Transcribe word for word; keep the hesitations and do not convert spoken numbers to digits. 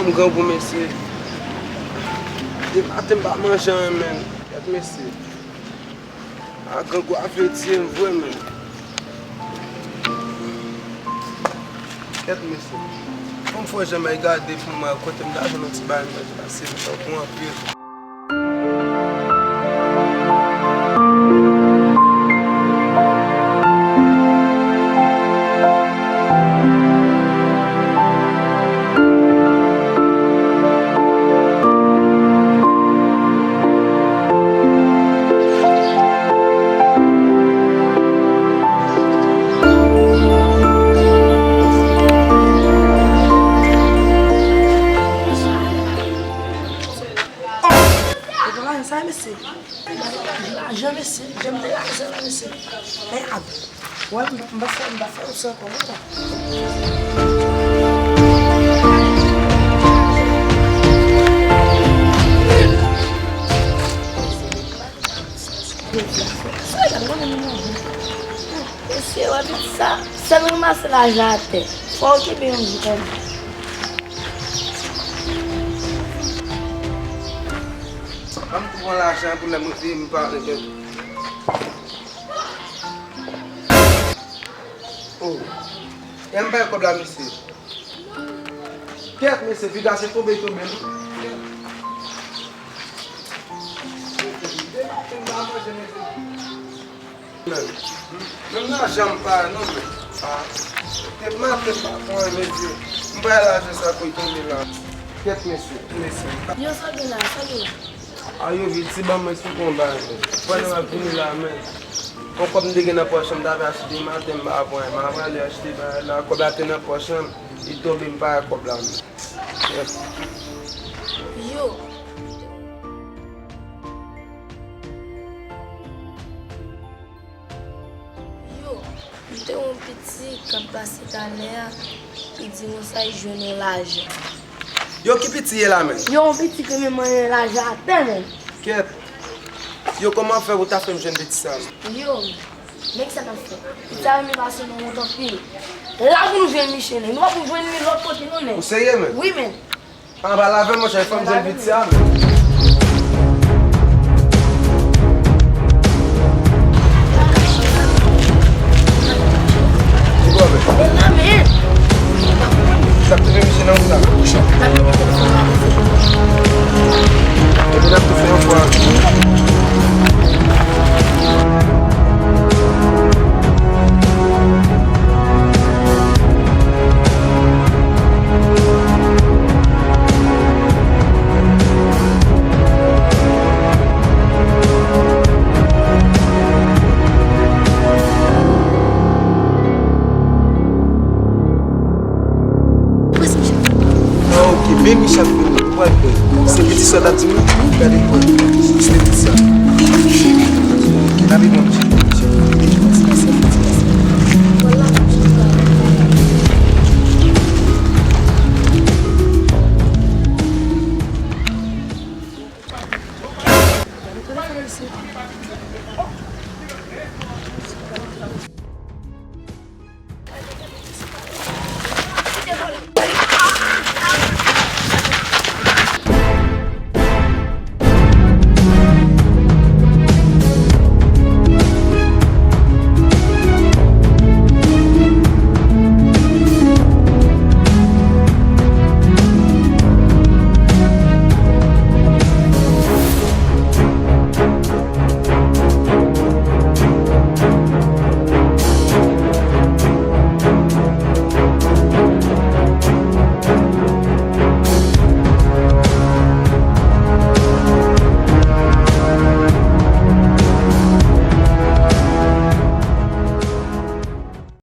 M grangou, mesye. Depi maten m pa manje anyen, menm. Kèt, mesye. A, grangou a vle tiye m vre, menm. Kèt, mesye. Fò m fè jan m al gade pou m wè kote m ta jwenn yon ti bagay manje, paske m grangou anpil. Yo pa lajan sa, mesye. Lajan, mesye. Jan m te lajan la, mesye. Men, ap. Wè, m, m pa fè, m pa fè ou sa ankò, non. Mesye, wè pitit sa, sèl ranmase lajan atè. Fò w kenbe yon jou kòm. Ban m tou pran lajan pou lè m rive, m pa regrèt. Oh. E m bay kòb la, mesye. Kèt, mesye, piga se tonbe, tonbe, non. Menm lajan m pa non, men. Ah. Te maten pa pran, mesye. M bay lajan sa pou l tonbe la. Kèt, mesye. Mesye. Yo, sa gen la, sa gen la. A yo vin ti ban mwen sou konba, men. Pandan w ap vini la, men. Yon kòb m te gen nan pòch mwen, m t ap achte maten, m pa pran, m ap ale achte bagay la, kòb la te nan pòch mwen, li tonbe, m pa wè kòb la, men. Yo. Yo, m te wè yon piti k ap pase talè a, li di konsa li jwenn yon lajan. Yo, ki piti ye la, menm? Yo, yon piti ke menm mwen lajan atè, menm. Kèt. Yo, kòman w fè pou w ta fè m jwenn piti sa, menm? Yo, men kisa n ap fè? Piti sa renmen pase nou wont anpil. La pou nou jwenn misye, nèg. Nou pa pou jwenn li lòt kote, non, nèg. Ou serye, menm? Wi, menm. Anba laven, monchè, fò m jwenn piti a, men. Ki pwoblèm? Sa k toufe misye nan wout la? Epi n ap toufe yon fwa. Ah, ok, men Michak vini, ou pral kwè. Se piti sa w t ap di m nan? Gade kwè. Se piti sa. Gade bon, Michak.